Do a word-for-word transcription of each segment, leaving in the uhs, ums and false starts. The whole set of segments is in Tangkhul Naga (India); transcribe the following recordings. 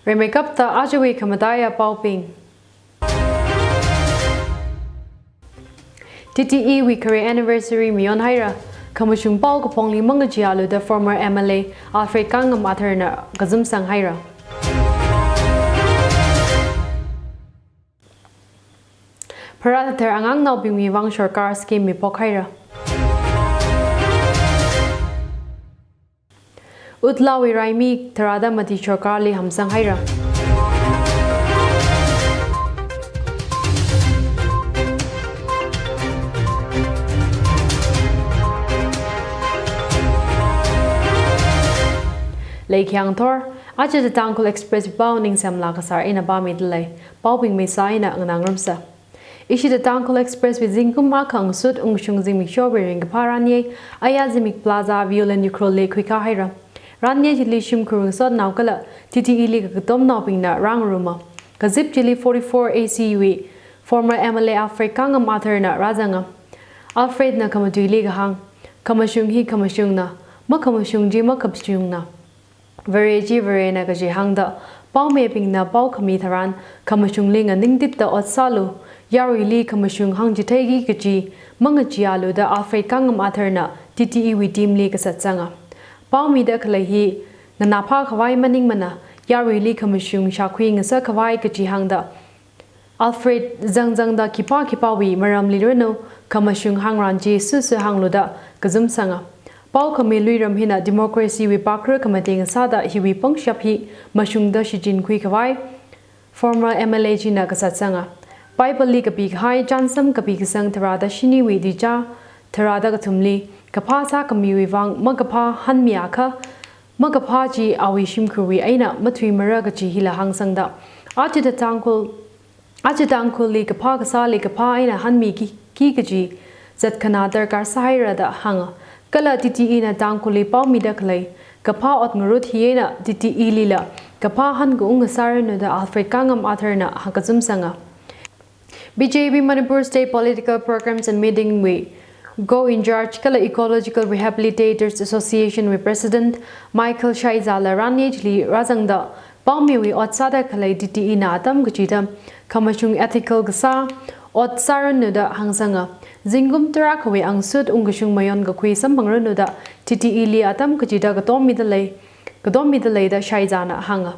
Rimeikapta ajawui khamataiya paobing. T T E wui khare anniversary mayon haira. Khamashung pao kaphongli mangacheealuda former M L A Alfred Kangam Arthur na kazumsang haira. Bharat Thatar angangnaobingwui vang sorkar scheme miphok haira. Utlaowui raimi tharāda mati sorkarli hamsang haira. Leikhyang thor, aja The Tangkhul Express pao ningsemla kasar eina pāmidalei. Paobing meisa eina nganāngarumsa. Ishi The Tangkhul Express wui zingkum akha ngasut ungshung zimiksho ringkaphā ranye, aya Zimik Plaza Viewland Ukhrulli khuikā haira. Ranye chili shimkhur ngasotnao kala T T E li kakatomnaobingna rāngaruma. Kazip chili forty-four A C wui former M L A Alfred Kangam Arthur na rāzanga. Alfred na khamatuili kahāng, khamashung hi khamashungna, makhamashung chi makhamashungna. Vare chi Varena kaji hāngda, paomibingna pao khami tharan, khamashungli nganingtitda ot sālu, yaruili khamashung hāngchitheiki kaji mangacheealuda Alfred Kangam Arthur na T T E wui team li kasatsanga. Paomida khalei hi nganāphā khavai maningmana, yaruili khamashung shākhui ngasak khavai kaji hāngda, Alfred zangzangda khipā khipāwui maramli ranu, khamashung hāngran chi suse hāngluda kazumsanga. Pao khami luiram hina democracy wui pakra khamateng sāda hiwui pangshap hi mashungda shichinkhui khavai former M L A china kasatsanga. Bible li kapi kahai chānsam kapi kasang tharāda shiniwui tuichā tharāda kathumli, kaphā sākhamiwui vang makaphā hanmiakha, makaphā chi awui shimkhurwui eina mathuimara kaji hila hāngsangda, aja The Tangkhul, aja Tangkhulli kaphā kasāli kaphā eina hanmiki, ki kaji zatkhanā darkar sāhaira da hānga. Kala T T E na Tangkhulli paomida khalei kaphā ot ngarut hi eina T T E lila kaphā hankaung ngasāranu da Alfred Kangam Arthur na hāngkazumsanga. B J P Manipur State Political Programs and Meeting wui co-in-charge kala Ecological Rehabilitators Association wui President Michael Shaiza la ranye chili rāzangda, paomiwui ot sāda khalei T T E na atam kachida khamashung ethical kasā ot sāranu da hāngsanga. Zingkum tarākhawui angsut ungkashung mayon kakhui samphangranu da T T E li atam kachida katommidalei, katommidalei da Shaiza na hānga.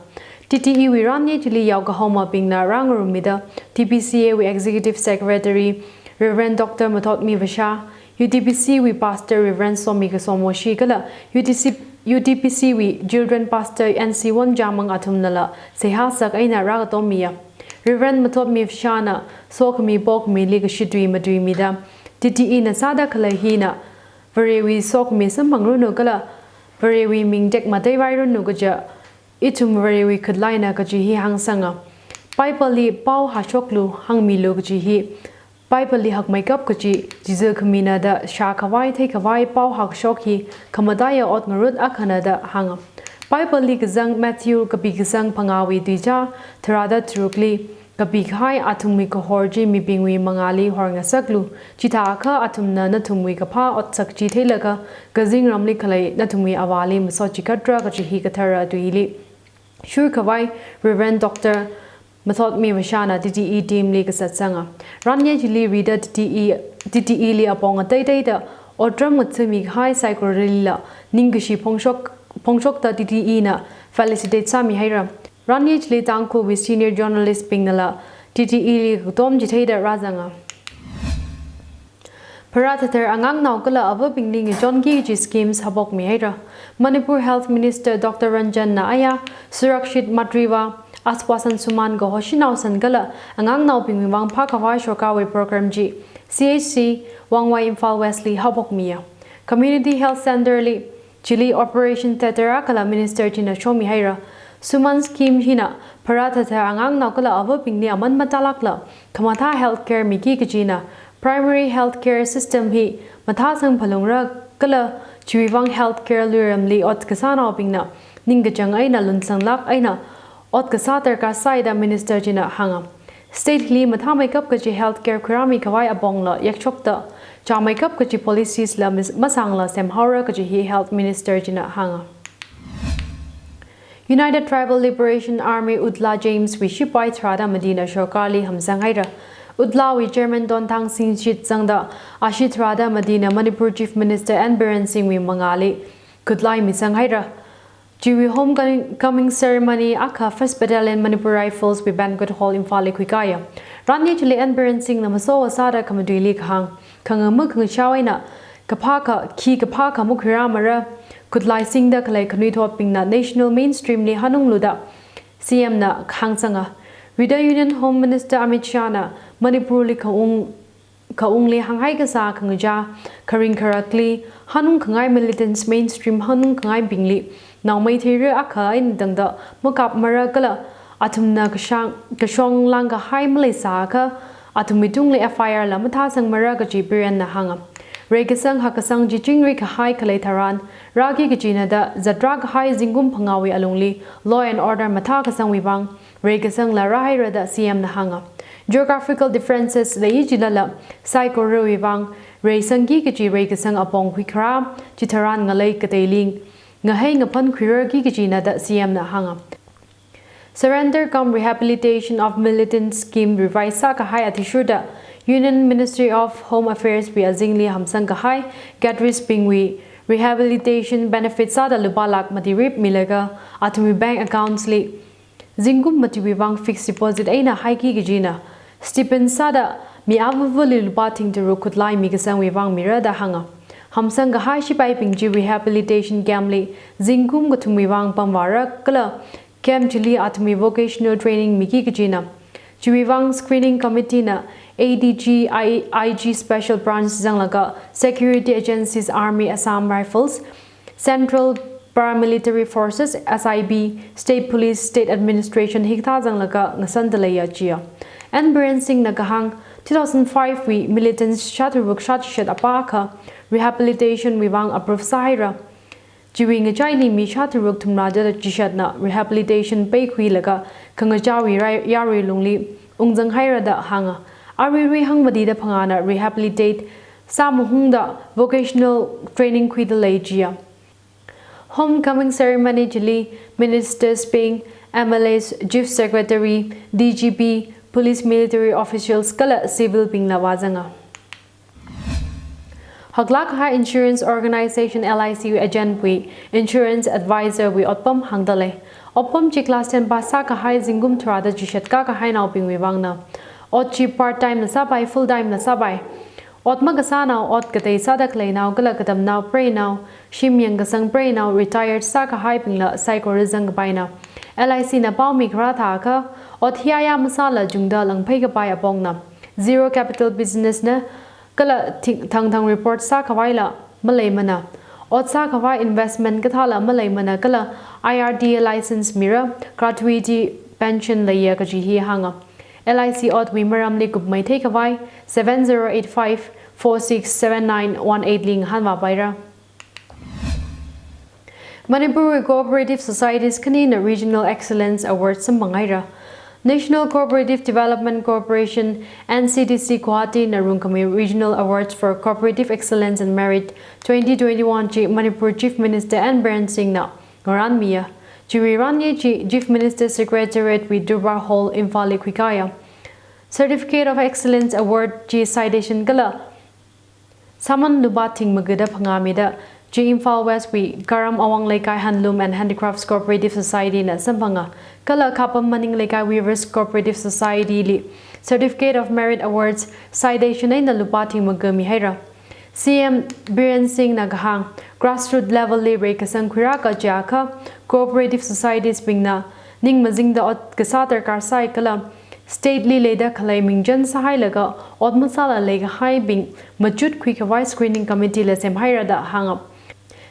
T T E wui ranye chili yaokahomabingna rāngarummida T P C A wui Executive Secretary Reverend Doctor Mathotmi Vasha, U T P C wui Pastor Reverend Somi Kasomoshi kala U T C, U T P C wui Children Pastor N C Wonjamang athumnala seihā sak eina rākatommiya. Reverend Mathotmi Vasha na sokhami pokhamili kashitui matuimida, T T E na sāda khalei hina Varewui sokhami samphangranu kala Varewui ming tekmateivairanu kaja, ithum Varewui khut laina kaji hi hāngsanga. Bible li pao hāshoklu, hāngmilu kaji hi Bible li hakmeikap kaji, chizu khamina da shākhavai theikhavai pao hākashok hi khamataiya ot ngarut akhana da hānga. Bible li kazang Matthew kapi kasang phangāwui tuichā tharāda tharukli, kapi kahai athumwui kahor chi mibingwui mangāli horngasaklu, chithākha athumna nathumwui kaphā otsak chi theilaga kazingramli khalei nathumwui Avāli masot chikhatra kaji hi kathara tuili shurkhavai Reverend Doctor Mathotmi Vasha na T T E team li kasatsanga. Ranye chili rida T T E, T T E li apong ateiteida otram ngathami kahai saikoralila ningkashi phongshok, phongshokta T T E na felicitate sāmihaira. Ranye chili Tangkhulwui senior journalist bingnala T T E li katom chitheida rāzanga. Bharat Thatar angāngnao kala avabingli ngachonki kaji schemes haophokmihaira. Manipur Health Minister Doctor Ranjan na aya Surakshit Matritva Ashwasan Suman kaho shanao san kala angāngnaobingwui vang phākhavai sorkarwui program chi C H C Wangwai Imphal West li haophokmiya. Community Health Centre li chili Operation Theatre kala Minister china shomihaira. Suman scheme hina Bharat Thatar angāngnao kala avabingli aman matālākla khamathā healthcare miki kajina. Primary healthcare system hi mathāsang phalungra kala chiwui vang healthcare luiramli ot kasānaobingna ningkachāng eina lunsanglāk eina ot kasā darkar sāi da Minister china hānga. State hili mathāmeikap kaji healthcare khuirāmi khavai apongla yakshokta, chāmeikap kaji policies la mis-, masāngla semhaora kaji hi Health Minister china hānga. United Tribal Liberation Army, UTLA James wui shipai tharāda matina sorkarli hamsang haira. UTLA wui Chairman Tonthang Singshit zangda ashi tharāda matina Manipur Chief Minister N Biren Singh wui mangāli khutlai misang haira. Chiwui homecoming ceremony akha First Battalion Manipur Rifles wui Banquet Hall Imphal li khuikāya. Ranli chili N Biren Singh na masowa sāda khamatuili kahāng, khangama khangashao eina kaphākha, khi kaphākha makhuirāmara, khutlai singda khalei khanuithotbingna national mainstream li hanungluda C M na kahāng zanga. Wida Union Home Minister Amit Shah na Manipur li khaung, khaungli hānghai kasā khangachā, kharing kharakli hanung khangai militants mainstream hanung khangaibingli naomei theira akha eina tangda makapmara kala athumna kashang, kashong lāngkahai maleisākha athumwui tungli F I R la mathāsangmara kaji Biren na hānga. Reikasang hakkasang chi chingri kahai khalei tharan, rāki kajina da zatrā kahai zingkum phangāwui alungli law and order mathākasangwui vang reikasang la rāhaira da C M na hānga. Geographical differences lei jilala saikorawui vang reisangki kaji reikasang apong khuikharā chitharan ngalei kateili ngahei ngaphan khuirarki kajina da C M na hānga. Surrender cum Rehabilitation of Militants Scheme revise sākahai athishurda Union Ministry of Home Affairs wui azingli hamsang kahai cadres bingwui rehabilitation benefit sāda lupā lakh matirip milaga athumwui bank accounts li zingkum matiwui vang fixed deposit eina haiki kajina stipend sāda mi avāvali lupā thing tharuk khutlai mikasangwui vang mira da hānga. Hamsang kahai shipaibing chi rehabilitation camp li zingkum kathumwui vang pamvāra kala camp chili athumwui vocational training miki kajina. Chiwui vang screening committee na A D G, I G Special Branch zanglaga security agencies, Army, Assam Rifles, Central Paramilitary Forces, S I B, State Police, State Administration hikathā zanglaga ngasanda leiya jiya. N Biren Singh na kahāng, two thousand five wui militants shātharuk shāchishat apākha rehabilitation wui vang approve sāhaira. Chiwui ngachaili mi shātharuk thumrā da chishatna rehabilitation peikhuilaga khangachāwui rai, yarui lungli ungzang haira da hānga. Aruirui hangmatida phangāna rehabilitate sāmahungda vocational training khuida lei jiya. Homecoming ceremony chili ministers bing, M L As, chief secretary, D G P, police, military officials kala civil bingla vāzanga. Haklāk kahai insurance organization L I C wui agent wui insurance advisor wui otpam hāngda lei. Otpam chi class ten pass sākahai zingkum tharāda chishat kākahai naobingwui vangna. Ot chi part time na sāpai, full time na sāpai. Ot makasānao, ot katei sāda khaleinao, kala katamnao preinao, shim yangkasang preinao, retired sākahaibingla saikora zangkapaina. L I C na paomi kharā thākha, ot hiya masāla chungda langphei kapai apongna. Zero capital business na, kala thing, thangthang report sākhavaila maleimana. Ot sākhavai investment kathāla maleimana kala I R D A license mira, gratuity pension leiya kaji hi hānga. L I C otwui maramli kupmei theikhavai seven zero eight five four six seven nine one eight li ngahānvāpaira. Manipur wui Cooperative Societies khanina Regional Excellence Award samphanghaira. National Cooperative Development Corporation, N C D C Guwahati na rungkhami Regional Awards for Cooperative Excellence and Merit twenty twenty-one chi Manipur Chief Minister N Biren Singh na ngaranmiya. Chiwui ranye chi Chief Minister Secretariat wui Durbar Hall Imphal li khuikāya. Certificate of Excellence Award chi citation kala saman lupā thing magada phangāmida, chi Imphal West wui Karam Awang Leikai Handloom and Handicrafts Cooperative Society na samphanga, kala Khapam Maning Leikai Weavers Cooperative Society li Certificate of Merit Awards citation eina lupā thing maga mihaira. C M Biren Singh na kahāng, grassroot level li reikasang khuirāka jiakha, cooperative societies bingna ning mazingda ot kasā darkar sai kala, state li leida khalei mingchan sāhailaga, ot masāla leikahaibing machut khuikhavai screening committee la semhaira da hānga.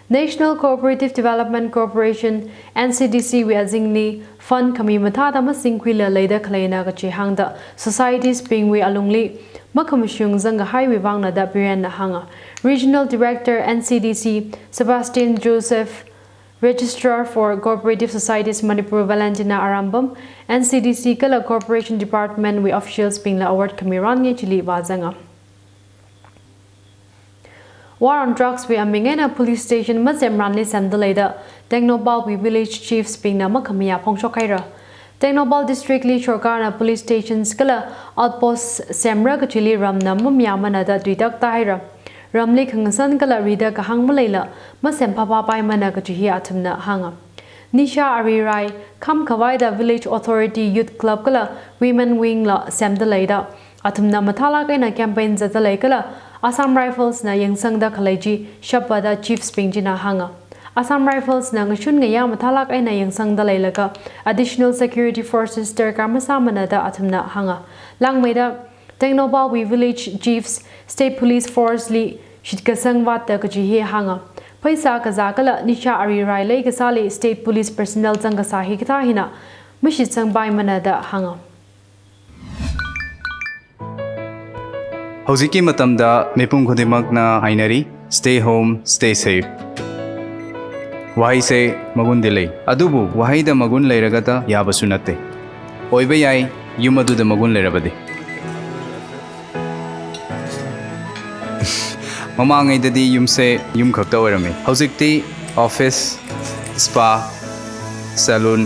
National Cooperative Development Corporation, N C D C wui azingli fund khami mathāda masingkhuila leida khaleina kachi hāngda, societies bingwui alungli makhamashung zangkahaiwui vangna da Biren na hānga. Regional Director, N C D C, Sebastian Joseph, Registrar for Cooperative Societies Manipur Valentina Arambam, N C D C kala Corporation Department wui officials bingla award khami ranye chili vāzanga. War on Drugs wui aming eina police station masemranli semda leida Tengnoupalwui village chiefs bingna makhamayā phongshok haira. Tengnoupal district li sorkarna police stations kala outposts semra kachili ramna mamayāmana da tuitak ta haira. Ramli khangasan kala rida kahāng maleila masemphaphāpaimana kachi hi athumna hānga. Nisha ari rai khamkhavai da village authority, youth club kala women wing la semda leida athumna mathālāk eina campaign zatda lei kala Assam Rifles na yangsangda khalei chi shapva da chiefs bing china hānga. Assam Rifles na ngashun ngayā mathālāk eina yangsangda leilaga additional security forces darkar masāmana da athumna hānga. Langmeida Tengnoupalwui village chiefs state police force li shitkasang vātda kachi hi hānga. Pheisā kazā kala nisha ari rai leikasāli state police personnel zangkasā hikathā hina mashitsangpaimana da hānga. Hꯧzikki matamda mipum khudingmakna hainari, stay home, stay safe. Waheise magundi lei. Adubu waheida magun leiragada yāvasu natte. Oiva yai, yum aduda magun leirabadi. Mamangaidadi yumse yum khakta oirame. Hozikti office, spa, salon,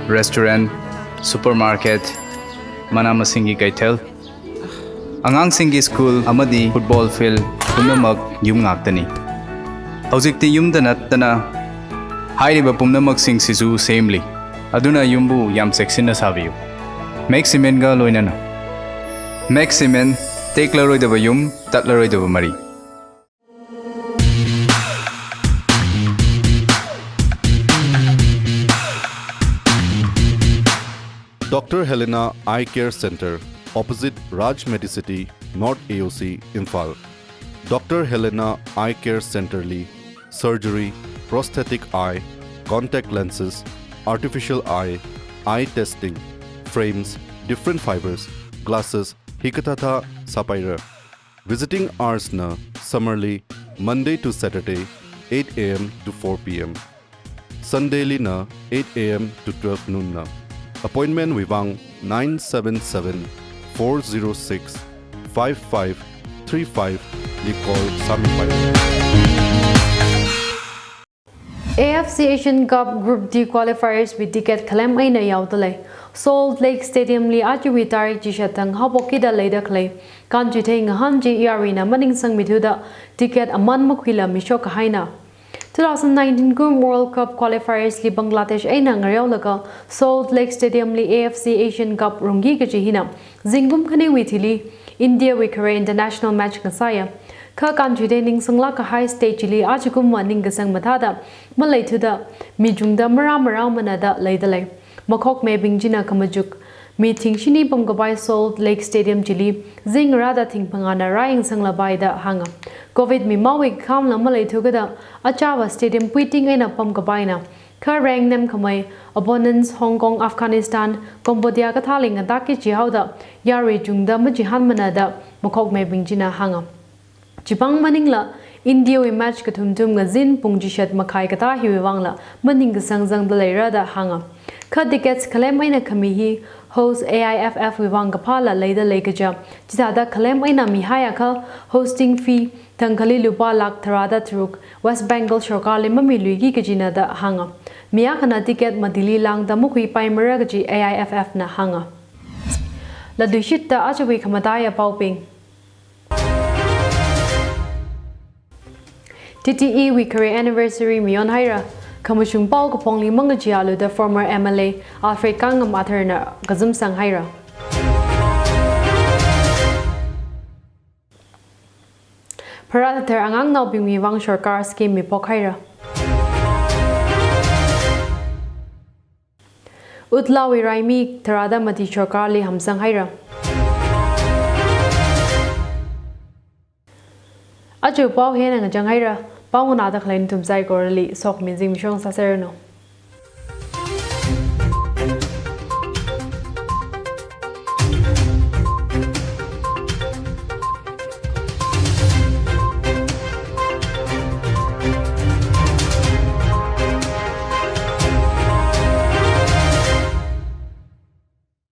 restaurant, supermarket, mana masinggi kaithel, angangsinggi school amadi football field pumnamak yum ngaktani. Hozikti yumda nattana hairiba pumnamaksing sisu semli. Aduna yumbu yam cheksinna sābiyu. Maximin ga loinana. Maximin, teklaroidaba yum, tatlaroidaba mari. Doctor Helena Eye Care Centre, opposite Raj Medicity, North A O C, Imphal. Doctor Helena Eye Care Centre li surgery, prosthetic eye, contact lenses, artificial eye, eye testing, frames, different fibers, glasses, hikathāthā sāpaira. Visiting hours na summer li Monday to Saturday, eight A M to four P M. Sunday li na eight A M to twelve noon na. Appointment wui vang nine seven seven, four zero six, five five three five li call sāmipai. A F C Asian Cup Group D qualifiers wui ticket khalem eina yaoda lei. Salt Lake Stadium li ajawui tarik chishat thang haophok kida leida khalei kanchuithei ngahān chi yaruina maningsangmithuda ticket aman makhuila mishok kahaina. Two thousand nineteen kum World Cup qualifiers li Bangladesh eina ngareolaga Salt Lake Stadium li A F C Asian Cup rungki kachi hina zingkum khaniwui thili India wui khare international match ngasāya. Kha kanchuithei ningsanglāk kahai state chili ajakumva ningkasang mathāda maleithuda mi chungda marā marāmana da leida lei. Makhokmeibing china khamachuk mi thingshini pamkapai Salt Lake Stadium chili zing rāda thing phangāna rāyangsanglapai da hānga. Covid mimaowui khamla maleithu kada achāva stadium puiting eina pamkapaina. Kha rank nemkhamei opponents Hong Kong, Afghanistan, Cambodia kathāli ngatakki chihaoda yarui chungda machihānmana da makhokmeibing china hānga. Chipāng maningla India wui match kathumthum ngazin pung chishat makhai katā hiwui vangla maningkasang zangda leira da hānga. Kha tickets khalem eina khami hi host A I F F wui vang kaphāla leida lei kaja. Chithāda khalem eina mihaiakha hosting fee thangkhali lupā lakh tharāda tharuk West Bengal sorkarli mamiluiki kajina da hānga. Mi akhana ticket matili lāngda makhuipaimara kaji A I F F na hānga. Latluishitta ajawui khamataiya paobing. T T E wui khare anniversary mayonhaira, khamashung pao kaphongli mangacheealu da former M L A Alfred Kangam Arthur na kazumsanghaira. Pharāda thar angang naobingwui vang sorkar scheme miphokhaira. Utlaowui raimi tharāda mati sorkarli hamsanghaira. Aja pao hina ngachanghaira, pao nganāda khalei nathum saikorali sokhami zimiksho ngasāserranu.